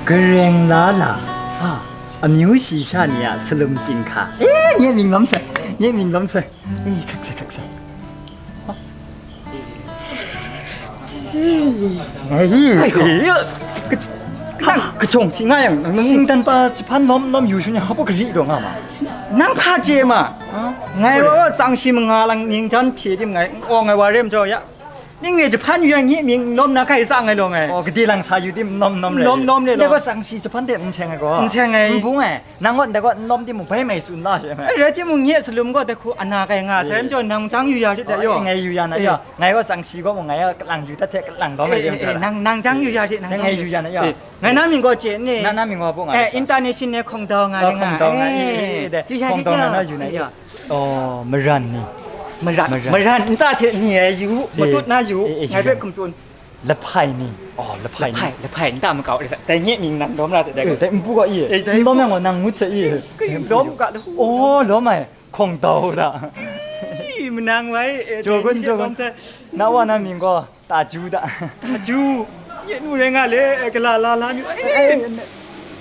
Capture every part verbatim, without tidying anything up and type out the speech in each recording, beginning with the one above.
Gareng lala, ha, amyu shi sha ni a salum chyinghka. Eh, nye mying lawm sai, nye mying lawm sai. Eh, hkrak sai, hkrak sai. Ai, ai, ka-, nang kachyawng si nga yang, nang singdan pa jahpan lawm lawm yu shu ni, hpa gari daw nga ma? Nang hpa chye ma? Ngai wa tsang shi manga lang ning jan hpye tim ngai, n awng ai wa rem jaw ya. Ning re jahpan yu yang nye mying lawm na hkai tsang ai law ngai. Oh, gade lang sa yu tim lawm lawm re. Lawm lawm re law. Ndai gaw tsang shi jahpan de n seng ai gaw. N seng ai. N bung ai. Nang gaw ndai gaw n lawm timung, bai mai tsun la she ai. Eh, rai timung, nye salum gaw dai hku ana kai nga sai, eh, majaw nang jang yu ya rit dai yaw. Oh, ngai yu ya na, eh, yaw. Ngai gaw tsang shi gaw mung, ngai gaw kalang yu dat hte kalang gaw mai, eh, eh, eh, nang, nang jang yu ya rit, nang jang yu ya na, yaw. Eh, ngai na mying gaw chye n ni? Na, na mying gaw pu nga, eh, sa. International hkawng dau nga, ah, ri nga. Hkawng dau nga, eh, eh, eh, eh, yu ya rit, hkawng dau nga, yaw, na yu na, eh, yaw. Oh, maran ni. Maran, maran. Maran, nta hte ni ai yu, eh, matut na yu, eh, eh, ngai hpe hkum tsun. Lahpai ni. Oh, lahpai ni. Lahpai, lahpai, nta makau, dai nye mying nang lawm ra sai, dai, eh, gaw. Dai npu gaw i. Eh, dai lawm yang gaw nang ngut sai i. Lawm ga lu. Oh, lawm ai. Hkawng dau da. Ih, manang wai, eh, jaw dai kun, ni jaw kun. Lawm sai. Na wa na mying gaw, Taju da. Taju. Nye nu rai nga le, eh, gala la la ni. Eh, eh,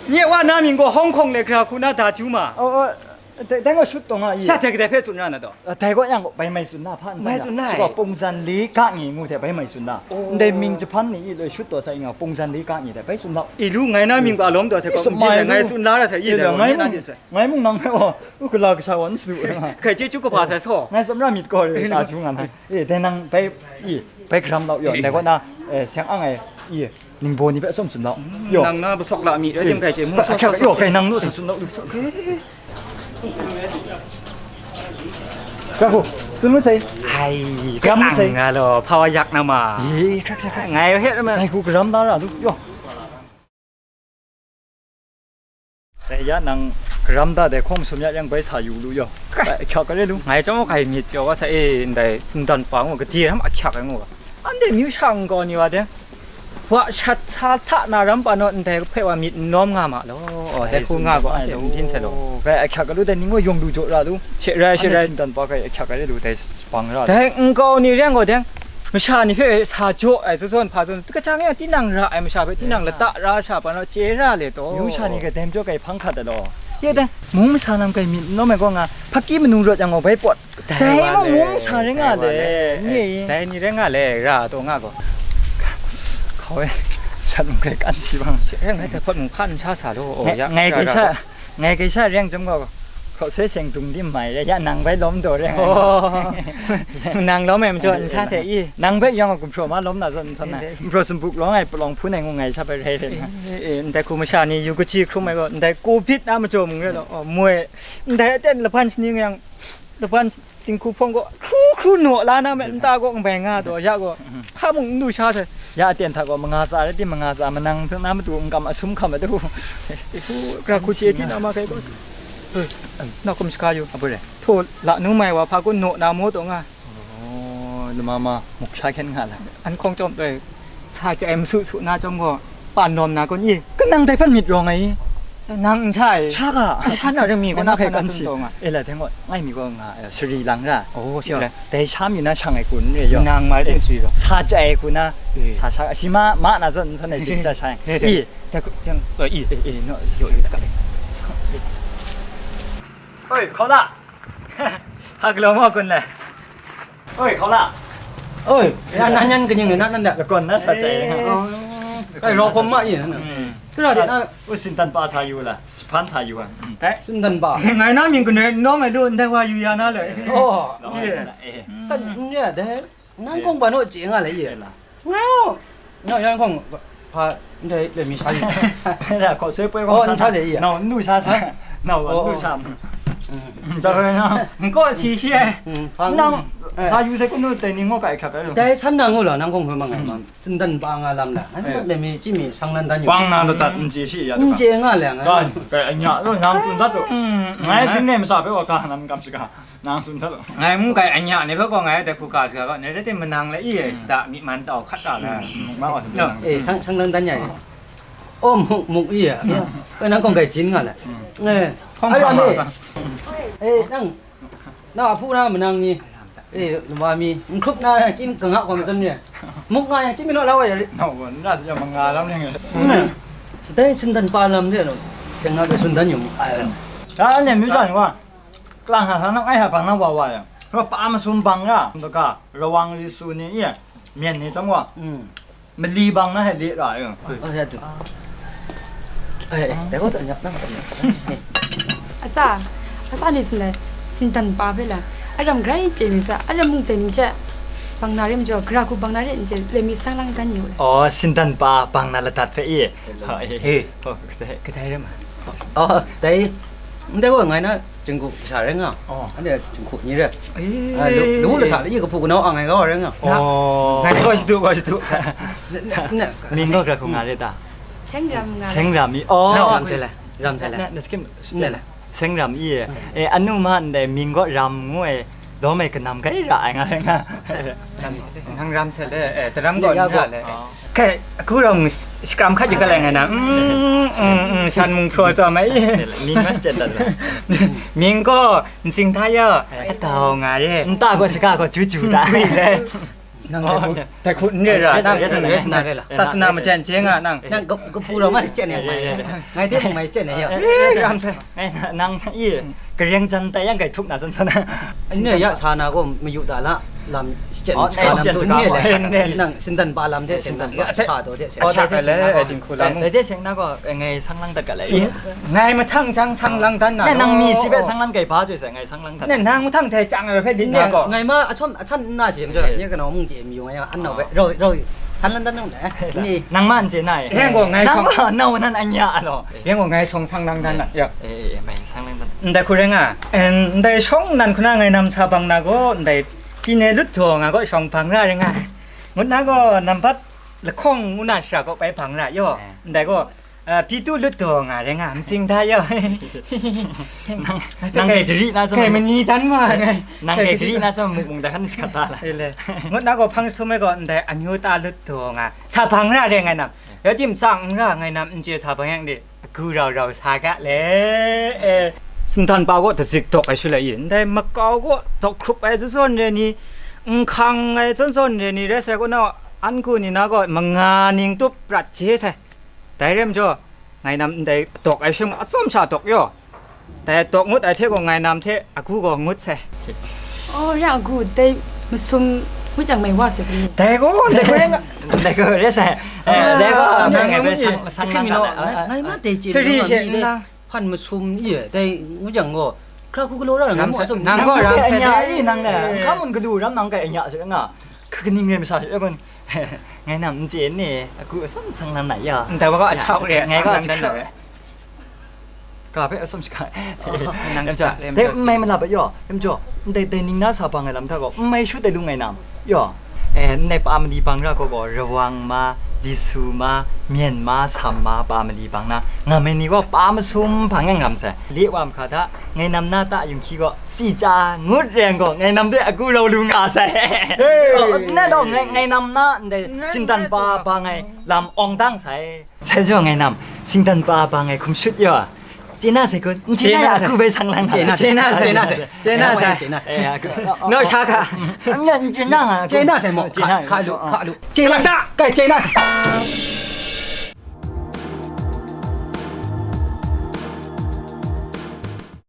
nye wa na mying gaw Hong Kong le gra hku na Taju ma. Oh, oh. Dai, dai gaw shut taw nga i. Sha dai kadai hpe tsun ra na taw? Dai gaw yang gaw bai mai tsun na hpa n bai tsun na, shi gaw ai. Pungzan le ga ngi ngu hte bai mai tsun na. Oh. Ndai mying jahpan ni i loi shut taw sai nga pungzan le ga ngi hte bai tsun na. I lu ngai na mying gaw lawm taw sai gaw, sumai ngai lu. Tsun la ra sai i, eh, dai gaw ngai ngai na mung, di sai. Ngai mung nang hpe, oh, u gala kasha gaw n sadu nga. Hkai chyeju kaba sai saw. Ngai tsun ra myit gaw re, Taju nga na. Eh, dai nang bai i, bai garam lau yaw, ndai gaw na, eh, seng ang ai i, ningbaw ni hpe atsawm tsun lau. Yaw. Nang na masawk la mi rai tim hkai chye mu, eh, saw, saw, saw. Yaw, kai nang nu sa tsun lau. Kra hku, tsun mu sai. Ai, garam mu sai. Nang nga lo, hpa wa yak na ma. Eh, krak sa, krak sa. Ngai hek ma. Ai, hku garam la ra lu. Yaw. Dai ya nang garam da dai hkawng masum ya yang bai sa yu lu yaw. Kai. Bai ahkyak ai re lu. Ngai chyawm hkai myit pyaw wa sa e, ndai sindan pa ngu, gade ram ahkyak ai ngu. Anhte myu sha nkau ni wa de, wa shat sa hta na ram pa naw ndai hpe wa myit n lawm nga ma law. Oh, dai hku nga gaw anhte n htin sai law. Bai ahkyak ai lu dai, ning wa yawng lu jaw ra lu. She rai, she rai. Anhte sindan pa kai ahkyak ai re lu dai. Bang ra. Dai nkau ni rai gaw deng, masha ni hpe sa jaw ai zawn hpa zawn, kachyang e tinang ra ai masha hpe tinang lata ra sha pa naw chye ra le taw. Myu sha ni hpe dai majaw kai hpang hkrat ai law. Ye dai, mung masa lam kai myit n lawm ai gaw nga, hpaki manu rawt yang gaw bai pawt. Dai mung mung masa rai nga le, nye i. Dai ni rai nga le, ra taw nga gaw. Hkau e, shat mung kai kan si bang. Ngai dai hpawt mung hkan sha sa law, ngai kai sha. Ngai kai sha reng chyawm gaw, hkaw soi seng dung di mai re, ya nang bai lawm daw reng ai. Oh. Nang lawm ai majaw, n sa se i. Nang bai yawng a gumhpraw ma lawm na zawn n sawn na. Eh, eh. Gumhpraw sumbuk lawng ai palawng hpun ai ngu ngai sha bai rai rai na. Eh, eh, ndai hku masha ni yu kaji hkrum ai gaw, ndai covid na majaw mung re law, oh, moi, ndai aten lahpan shaning yang, lahpan dinghku hpawng gaw, hkru hkru naw la na me, nta gaw n bai nga taw, ya gaw, hpa mung n du sha sai. Ya aten hta gaw, manga tsa rai tim, manga tsa manang hpang na matu n kam asum hkam adu. Hku, gra hku chye di na ma kai gaw. Oi, na kum shaka yu. Abu rai. Htaw la nu mai wa hpa kun naw na maw taw nga. Oh, lama ma, muk sha hkyen nga la. An hkawng chyawm doi. Sa chye ai masu su na chyawm gaw, pan lawm na kun i? Kanang dai hpan myit rawng ai i? Nang n sha ai? Sha ga. A sha na rai mi, ngai na hpe kan si. E la, dai gaw, ngai mi gaw nga, eh, sari lang ra. Oh, sha. Dai sha mi na shang ai kun re yaw. Nang mai dai sui gaw. Sa chye ai kun na, eh, sa sha, shi ma, ma na zawn n san ai, si sa sha. Eh, eh. I. Dai gaw, yang, eh, i. Eh, eh, no, si yo, i, sa ka. Oi, hkaw la. Ha, galaw maw kun le? Oi, hkaw la. Oi, ya, nan yan kaning le, nan, nan da. Lakawn na sa chye. Eh. Oh. Kai raw hkawm ma ye, nan. Hmm. Kra de na. U sindan pa sa yu la, sahpan sa yu a. Hmm, dai. Sindan pa. Ngai na mying kanoi n nawng ai lu, ndai wa yu ya na le. Oh. Nawng ai sa, eh. Kan, n ya, dai. Nang kawng pa naw chye nga le ye. Ngai o. Nang yan kawng hpa ndai le mi sha yi. Da, hkaw soi poi kawng san sa de ye. Nau, nnu sha sa. Nau, oh, nnu sha. Mm. Da, nang, nang, si shi ai. Mm, hpang. Nang, eh, sa yu sai kunu tai ni ngo kai hkrak ai lo. Dai san nang ngu la, nang kawng hpa ma ngai ma. Sindan pa nga lam la. An, eh, le mi, chi mi, sang nan dan yu. Bang na da dat n chye shi ya. N chye nga le ngai. Kai, kai, anya lo, nang tun dat lo. Mm, ngai ding ne masa pe wa ka, nan kam shi ka. Nang tsun hta lu. Ngai mung kai anya ni hpe gaw ngai dai hku ga saga gaw, nai rai tim manang le i e, hmm, shada myi man tau hkat ra la. Hmm, hmm, ma wa tsun. Eh, sang, sang dang dan ya e. Oh, muk, muk i ya. Hmm. Kai nang kawng kai jin nga le. Hmm. Eh, hkawng ai ram e. Eh, nang, na a hpu na manang ni. Eh, lama mi, n hkrup na, kin kanga kawm zan ni. Muk nga yang, chyi mi naw la wa ya rit. Nau gaw, n ra sa ya, manga lam ni ngai. Hmm. Dai sindan pa lam de lo, seng na de sindan yung. Ai. Sa ne mi san wa. Klang ha sa na ai ha bang na wa wa ya. Ro pa ma sum bang ra. Ndo ka, rawang li su ni ye. Myen ni zang wa. Mm. Mali bang na hai le ra yo. Oh, ya tu. Ai, dai ko ta nyap na. Asa, asa ni sindan, sindan pa be la. Aram grai che mi sa, aram mung te ni che. Bang na rim jo, gra ku bang na rim che, le mi sang lang dan yu le. Oh, sindan pa bang na la dat pe i. Hello. Ha, eh. Hey. Oh, kedai, kedai rim. Oh, dai. Ndai wa ngai na jingku sha rai nga. Oh. Ande jingku ni rai. Eh. Ah, lu, lu la ta le, ye kapu kanau ang ai ga rai nga. Oh. Ngai ko situ, ko situ. Na, na, na. Ming ko kra ku nga re ta. Seng ram nga. Seng ram i. Oh. Na ram se le. Ram se le. Na, na skim. Ne le. Seng ram i. Eh, anu ma ndai ming ko ram ngu e. Daw mai kanam kai ra ai nga rai nga. Nang ram se le, eh, taram gaw ya ni ga le. Kai, aku rawng s-, shakram hkat yu ga lai ngai na. Mm, mm, mm, shan mung hpraw tsawm ai. Ming mas jet dat la. Ming gaw, nsing hta ya, atau nga ye. Nta gaw shaka gaw ju ju da. Ui le. Nang dai hku, dai hku n re ra. Yes, yes, yes, yes, yes. Sasana majan je nga nang. Nang ka, kapu rawng mai jet ne. Ngai de mai jet ne ya. Eh, ram se. Ngai na, nang i, karyang jan tai yang kai htuk na san san. Ane ya sa na gaw mayu da la, lam shicen. Oh, shicen, shicen, shicen. Nang sindan pa lam de, sindan pa sa do de, oh, sindan. Dai de seng na gaw, eh, dai de seng na gaw, eh, ngai sang lang dat ga lai. Ngai mahtang jang sang lang dan na. Nang mi shi be sang lang kai ba joi sa, ngai sang lang dat. Nang mahtang dai jang ai hpe lit na gaw. Ngai ma, a chom, a chan nna shi, eh, ni kanau mung je mi yong ya, an nau be, rau, rau, san lang dan nung de. Ni. Nang ma n je na e. Nang gaw ngai nang sang gaw nau nan an ya alo. Yang gaw ngai shawng sang lang dan na, ya. Eh, eh, eh, mai sang lang dan. Ndai hku rai nga, en, ndai shawng nan hku na ngai nam sa bang na gaw, ndai pyi ne lut jaw nga gaw shawng bang ra rai nga. Ngut na gaw, nambat lahkawng ngu na shara gaw bai bang ra, yaw. Eh. Ndai gaw, eh, pyi tu lut jaw nga rai nga, nsing da yaw. Nang, nang kai gari na sa kai mani dan ma ngai. Nang kai gari na sa mung mung da kan si kata la. Eh, le. Ngut na gaw hpang sum ai gaw, ndai amyu ta lut jaw nga. Sa bang ra rai ngai nam. Ya tim tsang n ra ngai nam n chye sa bang yang de, agu rau rau sa ga le, e. Sindan pa gaw dazik dawk ai shalai i, ndai makau gaw dawk hkrup ai zawn zawn re ni, nhkang ai zawn zawn re ni, rai sai kaw na, an ku ni na gaw manga ning tup prat je sai. Dai re majaw, ngai nam ndai dawk ai shem atsawm sha dawk yaw. Dai dawk ngut ai hte gaw ngai nam hte agu gaw ngut sai. Oh, ya agu, dai masum ngut yang mai wa sai ni. Dai gaw, dai gaw, dai gaw re sai. Eh, dai gaw, ah, ngai ngai ngai sang, sang ngai ngai ma dai ce. Sari she nna. Hpan masum i, dai ngut yang gaw, kra ku galaw ra ngai mu atsawm. Nang gaw ram sai nya i, nang le. Ka mun galu ram nang kai nya sai nga. Ka kaning re masa sai kun. Ngai nam n chye ni, agu atsawm sang nang na ya. Ndai wa gaw achau re, ngai gaw sang nang dan na re. Ka hpe atsawm shaka. Oh, nang shaka, dai n mai malap ai yaw, em jaw, ndai, dai ning na sa bang ai lam hta gaw, n mai shut ai lung ngai nam, yaw. Eh, ndai pa mali bang ra gaw gaw, rawang ma, lisu ma, myen ma, sam ma, pa mali bang na, ngam ai ni gaw, pa masum bang yang ngam sai. Le wa mahka hta, ngai nam na ta yung hki gaw, si chya ngut reng gaw, ngai nam de agu rau lu nga sai. Hey! Oh, na daw, ngai, ngai nam na, ndai, sindan pa, pa ngai, lam awng dang sai. Sai jaw ngai nam, singdan pa ba ngai hkum shut yaw. Chye na sai kun, n chye na ya, aku bai sang lang. Chye na sai, chye na sai, chye na sai. Chye na sai. Eh, aku. No, sha ka. N chye na, aku. Chye na sai mo, chye na. Ka, ka lu, ka lu. Chye na sai. Kai, chye na sai.